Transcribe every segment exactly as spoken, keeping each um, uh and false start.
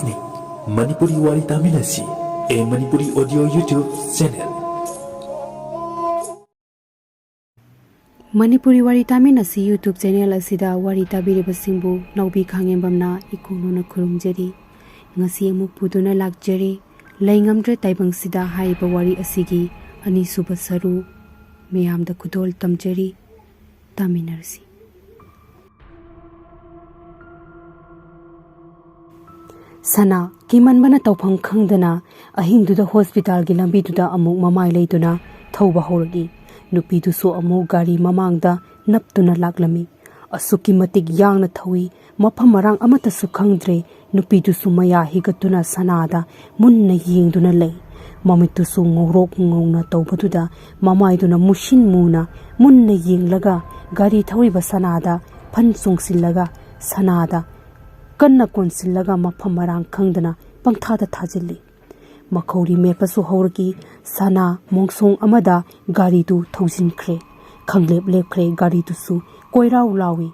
ꯅꯤ꯫ ꯃꯅꯤꯄꯨꯔꯤ ꯋꯥꯔꯤ ꯇꯥꯃꯤꯟꯅꯁꯤ, ꯑꯦ Manipuri audio YouTube channel꯫ Manipuri ꯋꯥꯔꯤ ꯇꯥꯃꯤꯟꯅꯁꯤ YouTube channel ꯑꯁꯤꯗ ꯋꯥꯔꯤ ꯇꯥꯕꯤꯔꯤꯕꯁꯤꯡꯕꯨ ꯅꯥꯎꯕꯤ ꯈꯥꯉꯦꯝꯕꯝꯅ ꯏꯀꯣꯛꯅꯅ ꯈꯨꯔꯨꯝꯖꯔꯤ꯫ ꯉꯁꯤ ꯑꯃꯨꯛ ꯄꯨꯗꯨꯅ ꯂꯥꯛꯆꯔꯤ꯫ ꯂꯩꯉꯝꯗ꯭ꯔꯦ ꯇꯥꯏꯕꯪꯁꯤꯗ ꯍꯥꯏꯔꯤꯕ ꯋꯥꯔꯤ ꯑꯁꯤꯒꯤ ꯑꯅꯤꯁꯨꯕ ꯁꯔꯨ ꯃꯌꯥꯝꯗ ꯈꯨꯗꯣꯜ ꯇꯝꯖꯔꯤ꯫ ꯇꯥꯃꯤꯟꯅꯔꯁꯤ꯫ ꯁꯅꯥ ꯀꯤꯃꯟꯕꯅ ꯇꯧꯐꯝ ꯈꯪꯗꯅ ꯑꯍꯤꯡꯗꯨꯗ ꯍꯣꯁꯄꯤꯇꯥꯜꯒꯤ ꯂꯝꯕꯤꯗꯨꯗ ꯑꯃꯨꯛ ꯃꯃꯥꯏ ꯂꯩꯗꯨꯅ ꯊꯧꯕ ꯍꯧꯔꯛꯏ꯫ ꯅꯨꯄꯤꯗꯨꯁꯨ ꯑꯃꯨꯛ ꯒꯥꯔꯤ ꯃꯃꯥꯡꯗ ꯅꯞꯇꯨꯅ ꯂꯥꯛꯂꯝꯃꯤ꯫ ꯑꯁꯨꯛꯀꯤ ꯃꯇꯤꯛ ꯌꯥꯡꯅ ꯊꯧꯏ, ꯃꯐꯝ ꯃꯔꯥꯡ ꯑꯃꯠꯇꯁꯨ ꯈꯪꯗ꯭ꯔꯦ꯫ ꯅꯨꯄꯤꯗꯨꯁꯨ ꯃꯌꯥ ꯍꯤꯒꯠꯇꯨꯅ ꯁꯅꯥꯗ ꯃꯨꯟꯅ ꯌꯦꯡꯗꯨꯅ ꯂꯩ꯫ ꯃꯃꯤꯠꯇꯨꯁꯨ ꯉꯧꯔꯣꯛ ꯉꯧꯅ ꯇꯧꯕꯗꯨꯗ ꯃꯃꯥꯏꯗꯨꯅ ꯃꯨꯁꯤꯟ ꯃꯨꯅ ꯃꯨꯟꯅ ꯌꯦꯡꯂꯒ ꯒꯥꯔꯤ ꯊꯧꯔꯤꯕ ꯁꯅꯥꯗ ꯐꯟ ꯆꯣꯡꯁꯤꯜꯂꯒ ꯁꯅꯥꯗ ꯀꯟꯅ ꯀꯣꯟꯁꯤꯜꯂꯒ ꯃꯐꯝ ꯃꯔꯥꯡ ꯈꯪꯗꯅ ꯄꯪꯊꯥꯗ ꯊꯥꯖꯤꯜꯂꯤ꯫ ꯃꯈꯧꯔꯤ ꯃꯦꯠꯄꯁꯨ ꯍꯧꯔꯛꯏ꯫ ꯁꯅꯥ ꯃꯣꯡꯁꯣꯡ ꯑꯃꯗ ꯒꯥꯔꯤꯗꯨ ꯊꯧꯖꯤꯟꯈ꯭ꯔꯦ꯫ ꯈꯪꯂꯦꯞ ꯂꯦꯞꯈ꯭ꯔꯦ ꯒꯥꯔꯤꯗꯨꯁꯨ꯫ ꯀꯣꯏꯔꯥꯎ ꯂꯥꯎꯏ꯫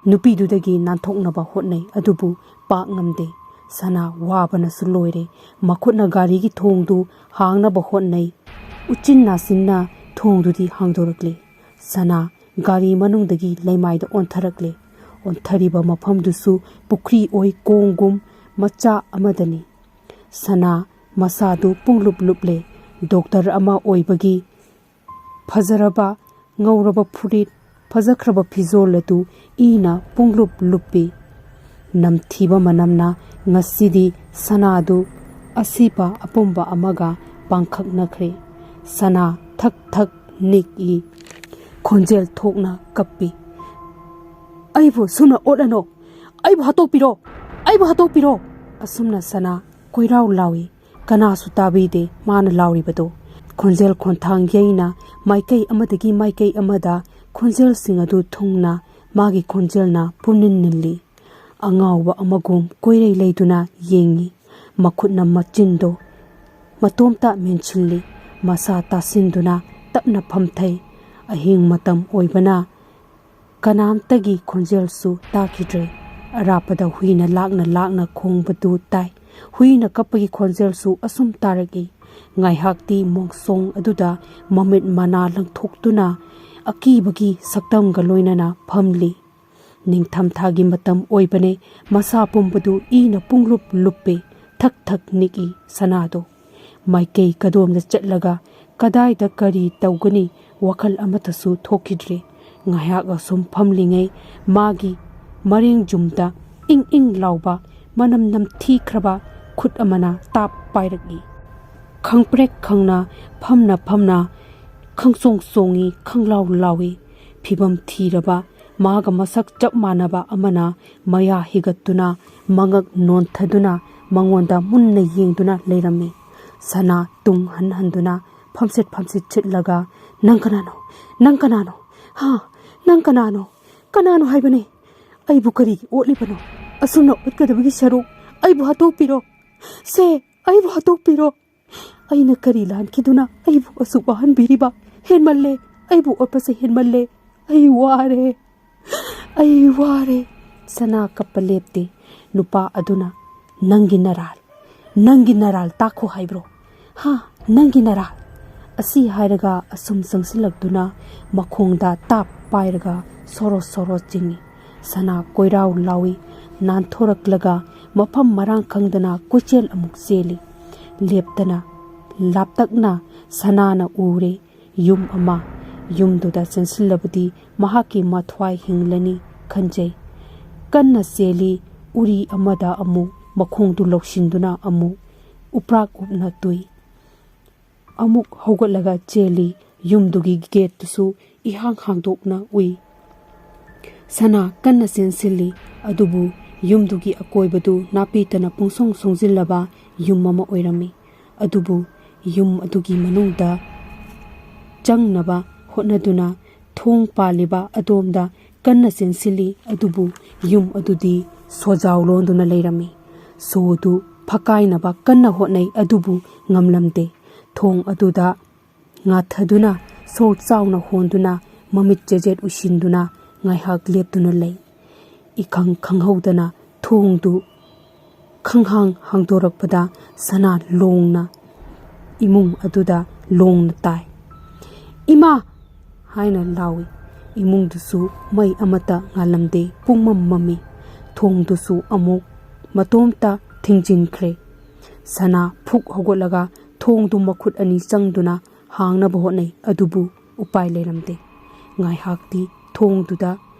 ꯅꯨꯄꯤꯗꯨꯗꯒꯤ ꯅꯥꯟꯊꯣꯛꯅꯕ ꯍꯣꯠꯅꯩ, ꯑꯗꯨꯕꯨ ꯄꯥꯛ ꯉꯝꯗꯦ꯫ ꯁꯅꯥ ꯋꯥꯕꯅꯁꯨ ꯂꯣꯏꯔꯦ꯫ ꯃꯈꯨꯠꯅ ꯒꯥꯔꯤꯒꯤ ꯊꯣꯡꯗꯨ ꯍꯥꯡꯅꯕ ꯍꯣꯠꯅꯩ꯫ ꯎꯆꯤꯟ ꯅꯥꯆꯤꯟꯅ ꯊꯣꯡꯗꯨꯗꯤ ꯍꯥꯡꯗꯣꯔꯛꯂꯦ꯫ ꯁꯅꯥ ꯒꯥꯔꯤ ꯃꯅꯨꯡꯗꯒꯤ ꯂꯩꯃꯥꯏꯗ ꯑꯣꯟꯊꯔꯛꯂꯦ꯫ ꯑꯣꯟꯊꯔꯤꯕ ꯃꯐꯝꯗꯨꯁꯨ ꯄꯨꯈ꯭ꯔꯤ ꯑꯣꯏ ꯀꯣꯡꯒꯨꯝ ꯃꯆꯥ ꯑꯃꯗꯅꯤ꯫ ꯁꯅꯥ ꯃꯁꯥꯗꯨ ꯄꯨꯡꯂꯨꯞ ꯂꯨꯞꯂꯦ꯫ ꯗꯣꯛꯇꯔ ꯑꯃ ꯑꯣꯏꯕꯒꯤ ꯐꯖꯔꯕ ꯉꯧꯔꯕ ꯐꯨꯔꯤꯠ, ꯐꯖꯈ꯭ꯔꯕ ꯐꯤꯖꯣꯜ ꯑꯗꯨ ꯏꯅ ꯄꯨꯡꯂꯨꯞ ꯂꯨꯞꯄꯤ꯫ ꯅꯝꯊꯤꯕ ꯃꯅꯝꯅ ꯉꯁꯤꯗꯤ ꯁꯅꯥꯗꯨ ꯑꯁꯤꯕ ꯑꯄꯨꯝꯕ ꯑꯃꯒ ꯄꯥꯡꯈꯛꯅꯈ꯭ꯔꯦ꯫ ꯁꯅꯥ ꯊꯛ ꯊꯛ ꯅꯤꯛꯏ꯫ ꯈꯣꯟꯖꯦꯜ ꯊꯣꯛꯅ ꯀꯞꯄꯤ꯫ "ꯑꯩꯕꯨ ꯁꯨꯝꯅ ꯑꯣꯠꯂꯅꯨ! ꯑꯩꯕꯨ ꯍꯥꯠꯇꯣꯛꯄꯤꯔꯣ! ꯑꯩꯕꯨ ꯍꯥꯠꯇꯣꯛꯄꯤꯔꯣ!" ꯑꯁꯨꯝꯅ ꯁꯅꯥ ꯀꯣꯏꯔꯥꯎ ꯂꯥꯎꯏ꯫ ꯀꯅꯥꯁꯨ ꯇꯥꯕꯤꯗꯦ ꯃꯥꯅ ꯂꯥꯎꯔꯤꯕꯗꯨ꯫ ꯈꯣꯟꯖꯦꯜ ꯈꯣꯟꯊꯥꯡ ꯌꯩꯅ ꯃꯥꯏꯀꯩ ꯑꯃꯗꯒꯤ ꯃꯥꯏꯀꯩ ꯑꯃꯗ ꯈꯣꯟꯖꯦꯜꯁꯤꯡ ꯑꯗꯨ ꯊꯨꯡꯅ ꯃꯥꯒꯤ ꯈꯣꯟꯖꯦꯜꯅ ꯄꯨꯝꯅꯤꯟ ꯅꯤꯜꯂꯤ꯫ ꯑꯉꯥꯎꯕ ꯑꯃꯒꯨꯝ ꯀꯣꯏꯔꯩ ꯂꯩꯗꯨꯅ ꯌꯦꯡꯉꯤ꯫ ꯃꯈꯨꯠꯅ ꯃꯆꯤꯟꯗꯣ ꯃꯇꯣꯝꯇ ꯃꯦꯟꯁꯤꯜꯂꯤ꯫ ꯃꯁꯥ ꯇꯥꯁꯤꯟꯗꯨꯅ ꯇꯞꯅ ꯐꯝꯊꯩ꯫ ꯑꯍꯤꯡ ꯃꯇꯝ ꯑꯣꯏꯕꯅ ꯀꯅꯥꯝꯇꯒꯤ ꯈꯣꯟꯖꯦꯜꯁꯨ ꯇꯥꯈꯤꯗ꯭ꯔꯦ꯫ ꯑꯔꯥꯞꯄꯗ ꯍꯨꯏꯅ ꯂꯥꯛꯅ ꯂꯥꯛꯅ ꯈꯣꯡꯕꯗꯨ ꯇꯥꯏ꯫ ꯍꯨꯏꯅ ꯀꯞꯄꯒꯤ ꯈꯣꯟꯖꯦꯜꯁꯨ ꯑꯁꯨꯝ ꯇꯥꯔꯛꯏ꯫ ꯉꯥꯏꯍꯥꯛꯇꯤ ꯃꯣꯡꯁꯣꯡ ꯑꯗꯨꯗ ꯃꯃꯤꯠ ꯃꯅꯥ ꯂꯪꯊꯣꯛꯇꯨꯅ ꯑꯀꯤꯕꯒꯤ ꯁꯛꯇꯝꯒ ꯂꯣꯏꯅꯅ ꯐꯝꯂꯤ꯫ ꯅꯤꯡꯊꯝꯊꯥꯒꯤ ꯃꯇꯝ ꯑꯣꯏꯕꯅꯦ꯫ ꯃꯁꯥ ꯄꯨꯝꯕꯗꯨ ꯏꯅ ꯄꯨꯡꯂꯨꯞ ꯂꯨꯞꯄꯦ꯫ ꯊꯛ ꯊꯛ ꯅꯤꯛꯏ ꯁꯅꯥꯗꯣ꯫ ꯃꯥꯏꯀꯩ ꯀꯗꯣꯝꯗ ꯆꯠꯂꯒ ꯀꯗꯥꯏꯗ ꯀꯔꯤ ꯇꯧꯒꯅꯤ ꯋꯥꯈꯜ ꯑꯃꯠꯇꯁꯨ ꯊꯣꯛꯈꯤꯗ꯭ꯔꯦ꯫ ꯉꯥꯏꯍꯥꯛ ꯑꯁꯨꯝ ꯐꯝꯂꯤꯉꯩ ꯃꯥꯒꯤ ꯃꯔꯦꯡꯖꯨꯝꯗ ꯏꯪ ꯏꯪ ꯂꯥꯎꯕ ꯃꯅꯝ ꯅꯝꯊꯤꯈ꯭ꯔꯕ ꯈꯨꯠ ꯑꯃꯅ ꯇꯥꯞ ꯄꯥꯏꯔꯛꯏ꯫ ꯈꯪꯄ꯭ꯔꯦꯛ ꯈꯪꯅ ꯐꯝꯅ ꯐꯝꯅ ꯈꯪꯆꯣꯡ ꯆꯣꯡꯏ, ꯈꯪꯂꯥꯎ ꯂꯥꯎꯏ꯫ ꯐꯤꯕꯝ ꯊꯤꯔꯕ ꯃꯥꯒ ꯃꯁꯛ ꯆꯞ ꯃꯥꯟꯅꯕ ꯑꯃꯅ ꯃꯌꯥ ꯍꯤꯒꯠꯇꯨꯅ ꯃꯉꯛ ꯅꯣꯟꯊꯗꯨꯅ ꯃꯉꯣꯟꯗ ꯃꯨꯟꯅ ꯌꯦꯡꯗꯨꯅ ꯂꯩꯔꯝꯃꯤ꯫ ꯁꯅꯥ ꯇꯨꯡ ꯍꯟ ꯍꯟꯗꯨꯅ ꯐꯝꯁꯤꯠ ꯐꯝꯁꯤꯠ ꯁꯤꯠꯂꯒ, "ꯅꯪ ꯀꯅꯥꯅꯣ? ꯅꯪ ꯀꯅꯥꯅꯣ? ꯍꯥ? ꯅꯪ ꯀꯅꯥꯅꯣ? ꯀꯅꯥꯅꯣ ꯍꯥꯏꯕꯅꯦ? ꯑꯩꯕꯨ ꯀꯔꯤꯒꯤ ꯑꯣꯠꯂꯤꯕꯅꯣ? ꯑꯁꯨꯝꯅ ꯑꯣꯠꯀꯗꯕꯒꯤ ꯁꯔꯨꯛ ꯑꯩꯕꯨ ꯍꯥꯠꯇꯣꯛꯄꯤꯔꯣ꯫ ꯁꯦ, ꯑꯩꯕꯨ ꯍꯥꯠꯇꯣꯛꯄꯤꯔꯣ꯫ ꯑꯩꯅ ꯀꯔꯤ ꯂꯥꯟꯈꯤꯗꯨꯅ ꯑꯩꯕꯨ ꯑꯁꯨꯛ ꯋꯥꯍꯟꯕꯤꯔꯤꯕ? ꯍꯦꯟꯃꯜꯂꯦ꯫ ꯑꯩꯕꯨ ꯑꯣꯠꯄꯁꯦ ꯍꯦꯟꯃꯜꯂꯦ꯫ ꯑꯩ ꯋꯥꯔꯦ꯫ ꯑꯩ ꯋꯥꯔꯦ꯫" ꯁꯅꯥ ꯀꯞꯄ ꯂꯦꯞꯇꯦ꯫ ꯅꯨꯄꯥ ꯑꯗꯨꯅ, "ꯅꯪꯒꯤ ꯅꯔꯥꯜ, ꯅꯪꯒꯤ ꯅꯔꯥꯜ ꯇꯥꯛꯈꯣ ꯍꯥꯏꯕ꯭ꯔꯣ? ꯍꯥ? ꯅꯪꯒꯤ ꯅꯔꯥꯜ?" ꯑꯁꯤ ꯍꯥꯏꯔꯒ ꯑꯁꯨꯝ ꯆꯪꯁꯤꯜꯂꯛꯇꯨꯅ ꯃꯈꯣꯡꯗ ꯇꯥꯞ ꯄꯥꯏꯔꯒ ꯁꯣꯔꯣ ꯁꯣꯔꯣ ꯆꯤꯡꯏ꯫ ꯁꯅꯥ ꯀꯣꯏꯔꯥꯎ ꯂꯥꯎꯏ꯫ ꯅꯥꯟꯊꯣꯔꯛꯂꯒ ꯃꯐꯝ ꯃꯔꯥꯡ ꯈꯪꯗꯅ ꯀꯣꯏꯆꯦꯜ ꯑꯃꯨꯛ ꯆꯦꯜꯂꯤ꯫ ꯂꯦꯞꯇꯅ, ꯂꯥꯞꯇꯛꯅ ꯁꯅꯥꯅ ꯎꯔꯦ ꯌꯨꯝ ꯑꯃ꯫ ꯌꯨꯝꯗꯨꯗ ꯆꯦꯟꯁꯤꯜꯂꯕꯗꯤ ꯃꯍꯥꯛꯀꯤ ꯃꯊ꯭ꯋꯥꯏ ꯍꯤꯡꯂꯅꯤ ꯈꯟꯖꯩ꯫ ꯀꯟꯅ ꯆꯦꯜꯂꯤ꯫ ꯎꯔꯤ ꯑꯃꯗ ꯑꯃꯨꯛ ꯃꯈꯣꯡꯗꯨ ꯂꯧꯁꯤꯟꯗꯨꯅ ꯑꯃꯨꯛ ꯎꯄ꯭ꯔꯥꯛ ꯎꯞꯅ ꯇꯨꯏ꯫ ꯑꯃꯨꯛ ꯍꯧꯒꯠꯂꯒ ꯆꯦꯜꯂꯤ꯫ ꯌꯨꯝꯗꯨꯒꯤ ꯒꯦꯠꯇꯨꯁꯨ ꯏꯍꯥꯡ ꯍꯥꯡꯗꯣꯛꯅ ꯎꯏ꯫ ꯁꯅꯥ ꯀꯟꯅ ꯆꯦꯟꯁꯤꯜꯂꯤ, ꯑꯗꯨꯕꯨ ꯌꯨꯝꯗꯨꯒꯤ ꯑꯀꯣꯏꯕꯗꯨ ꯅꯥꯄꯤꯇꯅ ꯄꯨꯡꯁꯣꯡ ꯁꯣꯡꯖꯤꯜꯂꯕ ꯌꯨꯝ ꯑꯃ ꯑꯣꯏꯔꯝꯃꯤ꯫ ꯑꯗꯨꯕꯨ ꯌꯨꯝ ꯑꯗꯨꯒꯤ ꯃꯅꯨꯡꯗ ꯆꯪꯅꯕ ꯍꯣꯠꯅꯗꯨꯅ ꯊꯣꯡ ꯄꯥꯜꯂꯤꯕ ꯑꯗꯣꯝꯗ ꯀꯟꯅ ꯆꯦꯟꯁꯤꯜꯂꯤ, ꯑꯗꯨꯕꯨ ꯌꯨꯝ ꯑꯗꯨꯗꯤ ꯁꯣꯖꯥꯎ ꯂꯣꯟꯗꯨꯅ ꯂꯩꯔꯝꯃꯤ꯫ ꯁꯣꯗꯨ ꯐꯛꯀꯥꯏꯅꯕ ꯀꯟꯅ ꯍꯣꯠꯅꯩ, ꯑꯗꯨꯕꯨ ꯉꯝꯂꯝꯗꯦ꯫ ꯊꯣꯡ ꯑꯗꯨꯗ ꯉꯥꯊꯗꯨꯅ, ꯁꯣ ꯆꯥꯎꯅ ꯍꯣꯟꯗꯨꯅ, ꯃꯃꯤꯠ ꯆꯦꯖꯦꯠ ꯎꯏꯁꯤꯟꯗꯨꯅ ꯉꯥꯏꯍꯥꯛ ꯂꯦꯞꯇꯨꯅ ꯂꯩ꯫ ꯏꯈꯪ ꯈꯪꯍꯧꯗꯅ ꯊꯣꯡꯗꯨ ꯈꯪꯍꯥꯡ ꯍꯥꯡꯗꯣꯔꯛꯄꯗ ꯁꯅꯥ ꯂꯣꯡꯅ ꯏꯃꯨꯡ ꯑꯗꯨꯗ ꯂꯣꯡꯅ ꯇꯥꯏ꯫ "ꯏꯃꯥ!" ꯍꯥꯏꯅ ꯂꯥꯎꯏ꯫ ꯏꯃꯨꯡꯗꯨꯁꯨ ꯃꯩ ꯑꯃꯠꯇ ꯉꯥꯜꯂꯝꯗꯦ, ꯄꯨꯡꯃꯝ ꯃꯝꯃꯤ꯫ ꯊꯣꯡꯗꯨꯁꯨ ꯑꯃꯨꯛ ꯃꯇꯣꯝꯇ ꯊꯤꯡꯖꯤꯟꯈ꯭ꯔꯦ꯫ ꯁꯅꯥ ꯐꯨꯛ ꯍꯧꯒꯠꯂꯒ ꯊꯣꯡꯗꯨ ꯃꯈꯨꯠ ꯑꯅꯤ ꯆꯪꯗꯨꯅ ꯍꯥꯡꯅꯕ ꯍꯣꯠꯅꯩ, ꯑꯗꯨꯕꯨ ꯎꯄꯥꯏ ꯂꯩꯔꯝꯗꯦ꯫ ꯉꯥꯏꯍꯥꯛꯇꯤ ꯊꯣꯡꯗꯨꯗ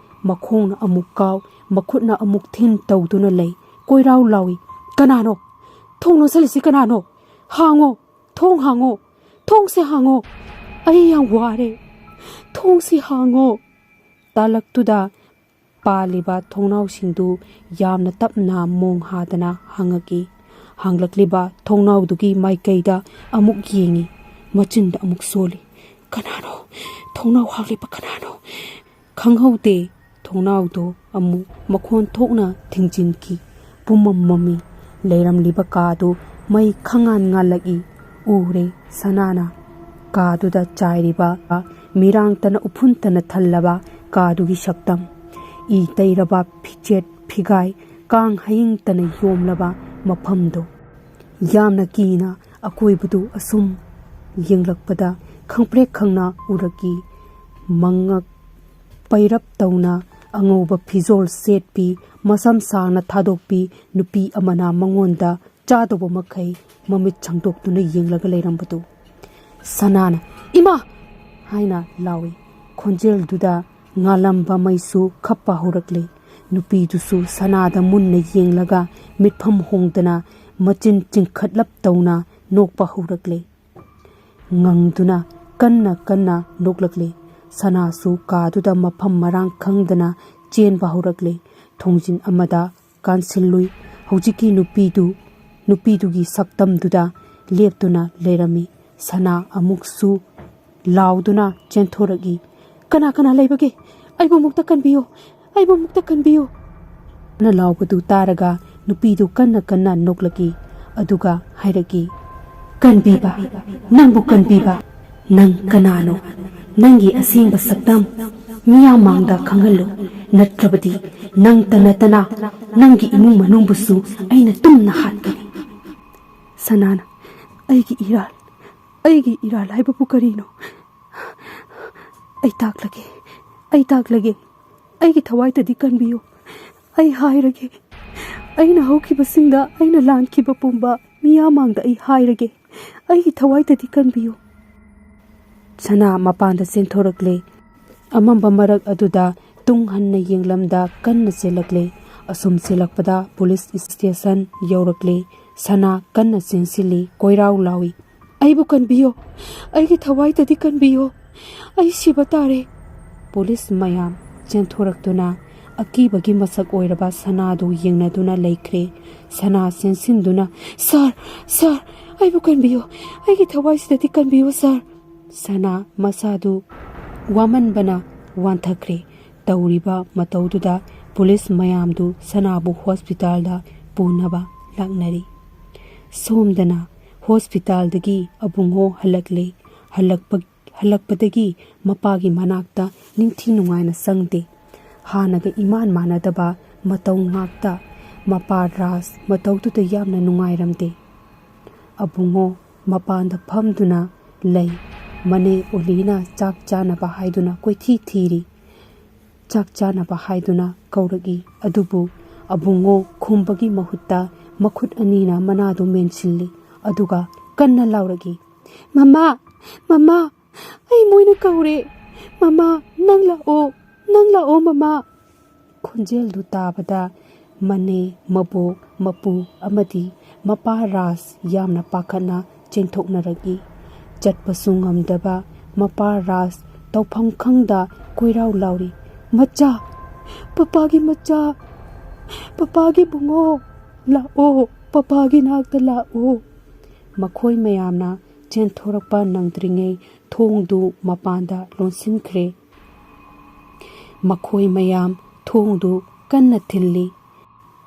ꯃꯈꯣꯡꯅ ꯑꯃꯨꯛ ꯀꯥꯎ, ꯃꯈꯨꯠꯅ ꯑꯃꯨꯛ ꯊꯤꯟ ꯇꯧꯗꯨꯅ ꯂꯩ꯫ ꯀꯣꯏꯔꯥꯎ ꯂꯥꯎꯏ, "ꯀꯅꯥꯅꯣ? ꯊꯣꯡ ꯂꯣꯟꯁꯤꯜꯂꯤꯁꯤ ꯀꯅꯥꯅꯣ? ꯍꯥꯡꯉꯣ! ꯊꯣꯡ ꯍꯥꯡꯉꯣ! ꯊꯣꯡꯁꯦ ꯍꯥꯡꯉꯣ! ꯑꯩ ꯌꯥꯝ ꯋꯥꯔꯦ! ꯊꯣꯡꯁꯤ ꯍꯥꯡꯉꯣ!" ꯇꯥꯂꯛꯇꯨꯗ ꯄꯥꯜꯂꯤꯕ ꯊꯣꯡꯅꯥꯎꯁꯤꯡꯗꯨ ꯌꯥꯝꯅ ꯇꯞꯅ ꯃꯣꯡ ꯍꯥꯗꯅ ꯍꯥꯡꯉꯛꯏ꯫ ꯍꯥꯡꯂꯛꯂꯤꯕ ꯊꯣꯡꯅꯥꯎꯗꯨꯒꯤ ꯃꯥꯏꯀꯩꯗ ꯑꯃꯨꯛ ꯌꯦꯡꯏ, ꯃꯆꯤꯟꯗ ꯑꯃꯨꯛ ꯁꯣꯜꯂꯤ꯫ "ꯀꯅꯥꯅꯣ? ꯊꯣꯡꯅꯥꯎ ꯍꯥꯡꯂꯤꯕ ꯀꯅꯥꯅꯣ?" ꯈꯪꯍꯧꯗꯦ꯫ ꯊꯣꯡꯅꯥꯎꯗꯨ ꯑꯃꯨꯛ ꯃꯈꯣꯟ ꯊꯣꯛꯅ ꯊꯤꯡꯖꯤꯟꯈꯤ꯫ ꯄꯨꯝꯃꯝ ꯃꯝꯃꯤ꯫ ꯂꯩꯔꯝꯂꯤꯕ ꯀꯥꯗꯨ ꯃꯩ ꯈꯪꯉꯥꯟ ꯉꯥꯜꯂꯛꯏ꯫ ꯎꯔꯦ ꯁꯅꯥꯅ ꯀꯥꯗꯨꯗ ꯆꯥꯏꯔꯤꯕ, ꯃꯤꯔꯥꯡꯇꯅ ꯎꯐꯨꯟꯇꯅ ꯊꯜꯂꯕ ꯀꯥꯗꯨꯒꯤ ꯁꯛꯇꯝ꯫ ꯏ ꯇꯩꯔꯕ ꯐꯤꯆꯦꯠ ꯐꯤꯒꯥꯏ, ꯀꯥꯡ ꯍꯌꯤꯡꯇꯅ ꯌꯣꯝꯂꯕ ꯃꯐꯝꯗꯨ꯫ ꯌꯥꯝꯅ ꯀꯤꯅ ꯑꯀꯣꯏꯕꯗꯨ ꯑꯁꯨꯝ ꯌꯦꯡꯂꯛꯄꯗ ꯈꯪꯄ꯭ꯔꯦꯛ ꯈꯪꯅ ꯎꯔꯛꯏ꯫ ꯃꯉꯛ ꯄꯩꯔꯞ ꯇꯧꯅ ꯑꯉꯧꯕ ꯐꯤꯖꯣꯜ ꯁꯦꯠꯄꯤ, ꯃꯁꯝ ꯁꯥꯡꯅ ꯊꯥꯗꯣꯛꯄꯤ ꯅꯨꯄꯤ ꯑꯃꯅ ꯃꯉꯣꯟꯗ ꯆꯥꯗꯧꯕ ꯃꯈꯩ ꯃꯃꯤꯠ ꯁꯪꯗꯣꯛꯇꯨꯅ ꯌꯦꯡꯂꯒ ꯂꯩꯔꯝꯕꯗꯨ꯫ ꯁꯅꯥꯅ, "ꯏꯃꯥ!" ꯍꯥꯏꯅ ꯂꯥꯎꯏ꯫ ꯈꯣꯟꯖꯦꯜꯗꯨꯗ ꯉꯥꯜꯂꯝꯕ ꯃꯩꯁꯨ ꯈꯞꯄ ꯍꯧꯔꯛꯂꯦ꯫ ꯅꯨꯄꯤꯗꯨꯁꯨ ꯁꯅꯥꯗ ꯃꯨꯟꯅ ꯌꯦꯡꯂꯒ ꯃꯤꯠꯐꯝ ꯍꯣꯡꯗꯅ ꯃꯆꯤꯟ ꯆꯤꯡꯈꯠꯂꯞ ꯇꯧꯅ ꯅꯣꯛꯄ ꯍꯧꯔꯛꯂꯦ꯫ ꯉꯪꯗꯨꯅ ꯀꯟꯅ ꯀꯟꯅ ꯅꯣꯛꯂꯛꯂꯦ꯫ ꯁꯅꯥꯁꯨ ꯀꯥꯗꯨꯗ ꯃꯐꯝ ꯃꯔꯥꯡ ꯈꯪꯗꯅ ꯆꯦꯟꯕ ꯍꯧꯔꯛꯂꯦ꯫ ꯊꯣꯡꯖꯤꯟ ꯑꯃꯗ ꯀꯥꯟꯁꯤꯜꯂꯨꯏ꯫ ꯍꯧꯖꯤꯛꯀꯤ ꯅꯨꯄꯤꯗꯨ, ꯅꯨꯄꯤꯗꯨꯒꯤ ꯁꯛꯇꯝꯗꯨꯗ ꯂꯦꯞꯇꯨꯅ ꯂꯩꯔꯝꯃꯤ꯫ ꯁꯅꯥ ꯑꯃꯨꯛꯁꯨ ꯂꯥꯎꯗꯨꯅ ꯆꯦꯟꯊꯣꯔꯛꯏ꯫ "ꯀꯅꯥ ꯀꯅꯥ ꯂꯩꯕꯒꯦ? ꯑꯩꯕꯨ ꯑꯃꯨꯛꯇ ꯀꯟꯕꯤꯌꯨ! ꯑꯩꯕꯨ ꯑꯃꯨꯛꯇ ꯀꯟꯕꯤꯌꯨ!" ꯅ ꯂꯥꯎꯕꯗꯨ ꯇꯥꯔꯒ ꯅꯨꯄꯤꯗꯨ ꯀꯟꯅ ꯀꯟꯅ ꯅꯣꯛꯂꯛꯏ꯫ ꯑꯗꯨꯒ ꯍꯥꯏꯔꯛꯏ, "ꯀꯟꯕꯤꯕ? ꯅꯪꯕꯨ ꯀꯟꯕꯤꯕ? ꯅꯪ ꯀꯅꯥꯅꯣ? ꯅꯪꯒꯤ ꯑꯁꯦꯡꯕ ꯁꯛꯇꯝ ꯃꯤꯌꯥꯝ ꯃꯥꯡꯗ ꯈꯪꯍꯜꯂꯨ, ꯅꯠꯇ꯭ꯔꯕꯗꯤ "ꯅꯪꯇ ꯅꯠꯇꯅ ꯅꯪꯒꯤ ꯏꯃꯨꯡ ꯃꯅꯨꯡꯕꯨꯁꯨ ꯑꯩꯅ ꯇꯨꯝꯅ ꯍꯥꯠꯀꯅꯤ꯫" ꯁꯅꯥꯅ, "ꯑꯩꯒꯤ ꯏꯔꯥꯜ, ꯑꯩꯒꯤ ꯏꯔꯥꯜ ꯍꯥꯏꯕꯕꯨ ꯀꯔꯤꯅꯣ? ꯑꯩ ꯇꯥꯛꯂꯒꯦ, ꯑꯩ ꯇꯥꯛꯂꯒꯦ꯫ ꯑꯩꯒꯤ ꯊꯋꯥꯏꯇꯗꯤ ꯀꯟꯕꯤꯌꯨ꯫ ꯑꯩ ꯍꯥꯏꯔꯒꯦ꯫ ꯑꯩꯅ ꯍꯧꯈꯤꯕꯁꯤꯡꯗ ꯑꯩꯅ ꯂꯥꯟꯈꯤꯕ ꯄꯨꯝꯕ ꯃꯤꯌꯥꯝ ꯃꯥꯡꯗ ꯑꯩ ꯍꯥꯏꯔꯒꯦ꯫ ꯑꯩꯒꯤ ꯊꯋꯥꯏꯇꯗꯤ ꯀꯟꯕꯤꯌꯨ꯫" ꯁꯅꯥ ꯃꯄꯥꯟꯗ ꯆꯦꯟꯊꯣꯔꯛꯂꯦ꯫ ꯑꯃꯝꯕ ꯃꯔꯛ ꯑꯗꯨꯗ ꯇꯨꯡ ꯍꯟꯅ ꯌꯦꯡꯂꯝꯗ ꯀꯟꯅ ꯆꯦꯜꯂꯛꯂꯦ꯫ ꯑꯁꯨꯝ ꯆꯦꯜꯂꯛꯄꯗ ꯄꯨꯂꯤꯁ ꯁ꯭ꯇꯦꯁꯟ ꯌꯧꯔꯛꯂꯦ꯫ ꯁꯅꯥ ꯀꯟꯅ ꯆꯦꯟꯁꯤꯜꯂꯤ, ꯀꯣꯏꯔꯥꯎ ꯂꯥꯎꯏ꯫ "ꯑꯩꯕꯨ ꯀꯟꯕꯤꯌꯣ, ꯑꯩꯒꯤ ꯊꯋꯥꯏꯇꯗꯤ ꯀꯟꯕꯤꯌꯣ, ꯑꯩ ꯁꯤꯕ ꯇꯥꯔꯦ꯫" ꯄꯨꯂꯤꯁ ꯃꯌꯥꯝ ꯆꯦꯟꯊꯣꯔꯛꯇꯨꯅ ꯑꯀꯤꯕꯒꯤ ꯃꯁꯛ ꯑꯣꯏꯔꯕ ꯁꯅꯥꯗꯨ ꯌꯦꯡꯅꯗꯨꯅ ꯂꯩꯈ꯭ꯔꯦ꯫ ꯁꯅꯥ ꯆꯦꯟꯁꯤꯟꯗꯨꯅ, "ꯁꯥꯔ, ꯁꯥꯔ, ꯑꯩꯕꯨ ꯀꯟꯕꯤꯌꯨ, ꯑꯩꯒꯤ ꯊꯋꯥꯏꯁꯤꯗꯗꯤ ꯀꯟꯕꯤꯌꯨ ꯁꯥꯔ꯫" ꯁꯅꯥ ꯃꯁꯥꯗꯨ ꯋꯥꯃꯟꯕꯅ ꯋꯥꯟꯊꯈ꯭ꯔꯦ꯫ ꯇꯧꯔꯤꯕ ꯃꯇꯧꯗꯨꯗ ꯄꯨꯂꯤꯁ ꯃꯌꯥꯝꯗꯨ ꯁꯅꯥꯕꯨ ꯍꯣꯁꯄꯤꯇꯥꯜꯗ ꯄꯨꯅꯕ ꯂꯥꯛꯅꯔꯤ꯫ ꯁꯣꯝꯗꯅ ꯍꯣꯁꯄꯤꯇꯥꯜꯗꯒꯤ ꯑꯕꯨꯡꯉꯣ ꯍꯜꯂꯛꯂꯦ꯫ ꯍꯜꯂꯛꯄ-, ꯍꯜꯂꯛꯄꯗꯒꯤ ꯃꯄꯥꯒꯤ ꯃꯅꯥꯛꯇ ꯅꯤꯡꯊꯤ ꯅꯨꯡꯉꯥꯏꯅ ꯆꯪꯗꯦ꯫ ꯍꯥꯟꯅꯒ ꯏꯃꯥꯟ ꯃꯥꯟꯅꯗꯕ ꯃꯇꯧ ꯉꯥꯛꯇ꯫ ꯃꯄꯥ ꯔꯥꯖ ꯃꯇꯧꯗꯨꯗ ꯌꯥꯝꯅ ꯅꯨꯡꯉꯥꯏꯔꯝꯗꯦ꯫ ꯑꯕꯨꯡꯉꯣ ꯃꯄꯥꯟꯗ ꯐꯝꯗꯨꯅ ꯂꯩ꯫ ꯃꯅꯦ ꯑꯣꯂꯤꯅ ꯆꯥꯛ ꯆꯥꯅꯕ ꯍꯥꯏꯗꯨꯅ ꯀꯣꯏꯊꯤ ꯊꯤꯔꯤ꯫ ꯆꯥꯛ ꯆꯥꯅꯕ ꯍꯥꯏꯗꯨꯅ ꯀꯧꯔꯛꯏ, ꯑꯗꯨꯕꯨ ꯑꯕꯨꯡꯉꯣ ꯈꯨꯝꯕꯒꯤ ꯃꯍꯨꯠꯇ ꯃꯈꯨꯠ ꯑꯅꯤꯅ ꯃꯅꯥꯗꯨ ꯃꯦꯟꯁꯤꯜꯂꯤ, ꯑꯗꯨꯒ ꯀꯟꯅ ꯂꯥꯎꯔꯛꯏ, "ꯃꯃꯥ! ꯃꯃꯥ! ꯑꯩ ꯃꯣꯏꯅ ꯀꯧꯔꯦ! ꯃꯃꯥ, ꯅꯪ ꯂꯥꯛꯑꯣ! ꯅꯪ ꯂꯥꯛꯑꯣ, ꯃꯃꯥ!" ꯈꯣꯟꯖꯦꯜꯗꯨ ꯇꯥꯕꯗ ꯃꯅꯦ, ꯃꯕꯣꯛ, ꯃꯄꯨ ꯑꯃꯗꯤ ꯃꯄꯥ ꯔꯥꯖ ꯌꯥꯝꯅ ꯄꯥꯈꯠꯅ ꯆꯦꯟꯊꯣꯛꯅꯔꯛꯏ꯫ ꯆꯠꯄꯁꯨ ꯉꯝꯗꯕ ꯃꯄꯥ ꯔꯥꯖ ꯇꯧꯐꯝ ꯈꯪꯗ ꯀꯣꯏꯔꯥꯎ ꯂꯥꯎꯔꯤ, "ꯃꯆꯥ! ꯄꯄꯥꯒꯤ ꯃꯆꯥ! ꯄꯄꯥꯒꯤ ꯕꯨꯡꯉꯣ! ꯂꯥꯛꯑꯣ! ꯄꯄꯥꯒꯤ ꯅꯥꯛꯇ ꯂꯥꯛꯑꯣ!" ꯃꯈꯣꯏ ꯃꯌꯥꯝꯅ ꯆꯦꯟꯊꯣꯔꯛꯄ ꯅꯪꯗ꯭ꯔꯤꯉꯩ ꯊꯣꯡꯗꯨ ꯃꯄꯥꯟꯗ ꯂꯣꯟꯁꯤꯟꯈ꯭ꯔꯦ꯫ ꯃꯈꯣꯏ ꯃꯌꯥꯝ ꯊꯣꯡꯗꯨ ꯀꯟꯅ ꯊꯤꯜꯂꯤ꯫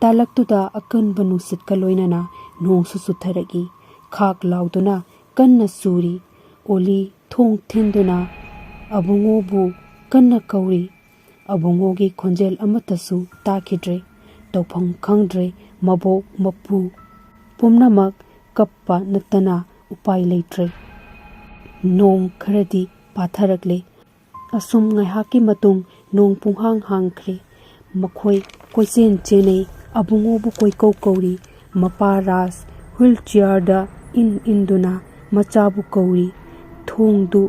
ꯇꯥꯂꯛꯇꯨꯗ ꯑꯀꯟꯕ ꯅꯨꯡꯁꯤꯠꯀ ꯂꯣꯏꯅꯅ ꯅꯣꯡꯁꯨ ꯆꯨꯊꯔꯛꯏ꯫ ꯈꯥꯛ ꯂꯥꯎꯗꯨꯅ ꯀꯟꯅ ꯆꯨꯔꯤ꯫ ꯑꯣꯂꯤ ꯊꯣꯡ ꯊꯤꯟꯗꯨꯅ ꯑꯕꯨꯡꯉꯣꯕꯨ ꯀꯟꯅ ꯀꯧꯔꯤ꯫ ꯑꯕꯨꯡꯉꯣꯒꯤ ꯈꯣꯟꯖꯦꯜ ꯑꯃꯠꯇꯁꯨ ꯇꯥꯈꯤꯗ꯭ꯔꯦ꯫ ꯇꯧꯐꯝ ꯈꯪꯗ꯭ꯔꯦ꯫ ꯃꯕꯣꯛ ꯃꯄꯨ ꯄꯨꯝꯅꯃꯛ ꯀꯞꯄ ꯅꯠꯇꯅ ꯎꯄꯥꯏ ꯂꯩꯇ꯭ꯔꯦ꯫ ꯅꯣꯡ ꯈꯔꯗꯤ ꯄꯥꯊꯔꯛꯂꯦ꯫ ꯑꯁꯨꯝ ꯉꯥꯏꯍꯥꯛꯀꯤ ꯃꯇꯨꯡ ꯅꯣꯡ ꯄꯨꯡꯍꯥꯡ ꯍꯥꯡꯈ꯭ꯔꯦ꯫ ꯃꯈꯣꯏ ꯀꯣꯏꯆꯦꯟ ꯆꯦꯟꯅꯩ꯫ ꯑꯕꯨꯡꯉꯣꯕꯨ ꯀꯣꯏꯀꯧ ꯀꯧꯔꯤ꯫ ꯃꯄꯥ ꯔꯥꯖ ꯍꯨꯏꯜ ꯆꯤꯌꯥꯔꯗ ꯏꯟ ꯏꯟꯗꯨꯅ ꯃꯆꯥꯕꯨ ꯀꯧꯔꯤ꯫ ꯊꯣꯡꯗꯨ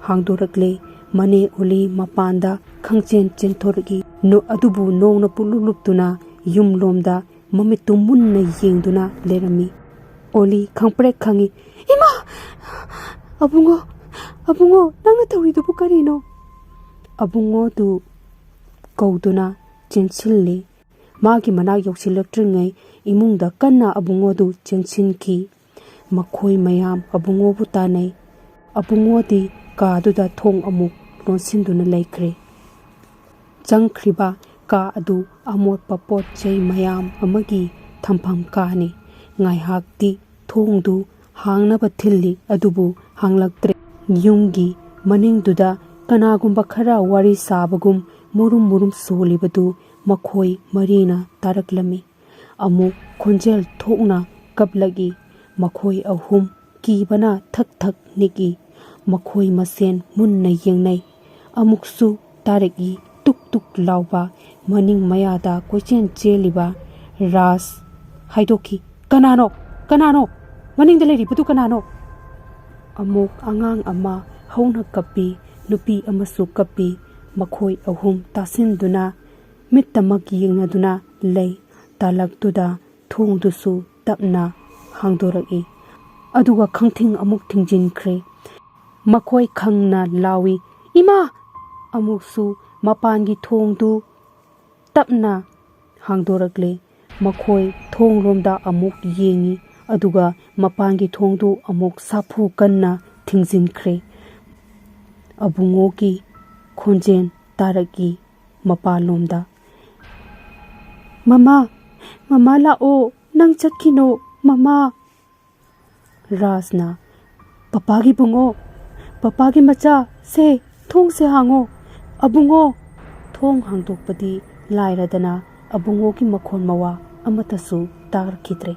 ꯍꯥꯡꯗꯣꯔꯛꯂꯦ꯫ ꯃꯅꯦ ꯑꯣꯂꯤ ꯃꯄꯥꯟꯗ ꯈꯪꯆꯦꯟ ꯆꯦꯟꯊꯣꯔꯛꯏ꯫ ꯅꯣ-, ꯑꯗꯨꯕꯨ ꯅꯣꯡꯅ ꯄꯨꯡꯂꯨꯞ ꯂꯨꯞꯇꯨꯅ ꯌꯨꯝꯂꯣꯝꯗ ꯃꯃꯤꯠꯇꯨ ꯃꯨꯟꯅ ꯌꯦꯡꯗꯨꯅ ꯂꯩꯔꯝꯃꯤ꯫ ꯑꯣꯂꯤ ꯈꯪꯄ꯭ꯔꯦꯛ ꯈꯪꯏ꯫ "ꯏꯃꯥ! ꯑꯕꯨꯡꯉꯣ, ꯑꯕꯨꯡꯉꯣ, ꯅꯪꯅ ꯇꯧꯔꯤꯗꯨꯕꯨ ꯀꯔꯤꯅꯣ?" ꯑꯕꯨꯡꯉꯣꯗꯨ ꯀꯧꯗꯨꯅ ꯆꯦꯟꯁꯤꯜꯂꯤ꯫ ꯃꯥꯒꯤ ꯃꯅꯥꯛ ꯌꯧꯁꯤꯜꯂꯛꯇ꯭ꯔꯤꯉꯩ ꯏꯃꯨꯡꯗ ꯀꯟꯅ ꯑꯕꯨꯡꯉꯣꯗꯨ ꯆꯦꯟꯁꯤꯟꯈꯤ꯫ ꯃꯈꯣꯏ ꯃꯌꯥꯝ ꯑꯕꯨꯡꯉꯣꯕꯨ ꯇꯥꯟꯅꯩ꯫ ꯑꯕꯨꯡꯉꯣꯗꯤ ꯀꯥꯗꯨꯗ ꯊꯣꯡ ꯑꯃꯨꯛ ꯂꯣꯟꯁꯤꯟꯗꯨꯅ ꯂꯩꯈ꯭ꯔꯦ꯫ ꯆꯪꯈ꯭ꯔꯤꯕ ꯀꯥ ꯑꯗꯨ ꯑꯃꯣꯠꯄ ꯄꯣꯠ ꯆꯩ ꯃꯌꯥꯝ ꯑꯃꯒꯤ ꯊꯝꯐꯝ ꯀꯥꯅꯤ꯫ ꯉꯥꯏꯍꯥꯛꯇꯤ ꯊꯣꯡꯗꯨ ꯍꯥꯡꯅꯕ ꯊꯤꯜꯂꯤ, ꯑꯗꯨꯕꯨ ꯍꯥꯡꯂꯛꯇ꯭ꯔꯦ꯫ ꯌꯨꯝꯒꯤ ꯃꯅꯤꯡꯗꯨꯗ ꯀꯅꯥꯒꯨꯝꯕ ꯈꯔ ꯋꯥꯔꯤ ꯁꯥꯕꯒꯨꯝ ꯃꯨꯔꯨꯝ ꯃꯨꯔꯨꯝ ꯁꯣꯜꯂꯤꯕꯗꯨ ꯃꯈꯣꯏ ꯃꯔꯤꯅ ꯇꯥꯔꯛꯂꯝꯃꯤ꯫ ꯑꯃꯨꯛ ꯈꯣꯟꯖꯦꯜ ꯊꯣꯛꯅ ꯀꯞꯂꯛꯏ꯫ ꯃꯈꯣꯏ ꯑꯍꯨꯝ ꯀꯤꯕꯅ ꯊꯛ ꯊꯛ ꯅꯤꯛꯏ꯫ ꯃꯈꯣꯏ ꯃꯁꯦꯟ ꯃꯨꯟꯅ ꯌꯦꯡꯅꯩ꯫ ꯑꯃꯨꯛꯁꯨ ꯇꯥꯔꯛꯏ ꯇꯨꯛ ꯇꯨꯛ ꯂꯥꯎꯕ꯫ ꯃꯅꯤꯡ ꯃꯌꯥꯗ ꯀꯣꯏꯆꯦꯟ ꯆꯦꯜꯂꯤꯕ ꯔꯥꯖ ꯍꯥꯏꯗꯣꯛꯈꯤ, "ꯀꯅꯥꯅꯣ? ꯀꯅꯥꯅꯣ? ꯃꯅꯤꯡꯗ ꯂꯩꯔꯤꯕꯗꯨ ꯀꯅꯥꯅꯣ?" ꯑꯃꯨꯛ ꯑꯉꯥꯡ ꯑꯃ ꯍꯧꯅ ꯀꯞꯄꯤ, ꯅꯨꯄꯤ ꯑꯃꯁꯨ ꯀꯞꯄꯤ꯫ ꯃꯈꯣꯏ ꯑꯍꯨꯝ ꯇꯥꯁꯤꯟꯗꯨꯅ ꯃꯤꯠꯇꯃꯛ ꯌꯦꯡꯅꯗꯨꯅ ꯂꯩ꯫ ꯇꯥꯂꯛꯇꯨꯗ ꯊꯣꯡꯗꯨꯁꯨ ꯇꯞꯅ ꯍꯥꯡꯗꯣꯔꯛꯏ꯫ ꯑꯗꯨꯒ ꯈꯪꯊꯤꯡ ꯑꯃꯨꯛ ꯊꯤꯡꯖꯤꯟꯈ꯭ꯔꯦ꯫ ꯃꯈꯣꯏ ꯈꯪꯅ ꯂꯥꯎꯏ, "ꯏꯃꯥ!" ꯑꯃꯨꯛꯁꯨ ꯃꯄꯥꯟꯒꯤ ꯊꯣꯡꯗꯨ ꯇꯞꯅ ꯍꯥꯡꯗꯣꯔꯛꯂꯦ꯫ ꯃꯈꯣꯏ ꯊꯣꯡꯂꯣꯝꯗ ꯑꯃꯨꯛ ꯌꯦꯡꯏ, ꯑꯗꯨꯒ ꯃꯄꯥꯟꯒꯤ ꯊꯣꯡꯗꯨ ꯑꯃꯨꯛ ꯁꯥꯐꯨ ꯀꯟꯅ ꯊꯤꯡꯖꯤꯟꯈ꯭ꯔꯦ꯫ ꯑꯕꯨꯡꯉꯣꯒꯤ ꯈꯣꯟꯖꯦꯜ ꯇꯥꯔꯛꯏ ꯃꯄꯥꯟꯂꯣꯝꯗ, "ꯃꯃꯥ, ꯃꯃꯥ ꯂꯥꯛꯑꯣ, ꯅꯪ ꯆꯠꯈꯤꯅꯣ, ꯃꯃꯥ!" ꯔꯥꯖꯅ, "ꯄꯄꯥꯒꯤ ꯕꯨꯡꯉꯣ, ꯄꯄꯥꯒꯤ ꯃꯆꯥ, ꯁꯦ, ꯊꯣꯡꯁꯦ ꯍꯥꯡꯉꯣ, ꯑꯕꯨꯡꯉꯣ!" ꯊꯣꯡ ꯍꯥꯡꯗꯣꯛꯄꯗꯤ ꯂꯥꯏꯔꯗꯅ ꯑꯕꯨꯡꯉꯣꯒꯤ ꯃꯈꯣꯟ ꯃꯋꯥ ꯑꯃꯠꯇꯁꯨ ꯇꯥꯔꯛꯈꯤꯗ꯭ꯔꯦ꯫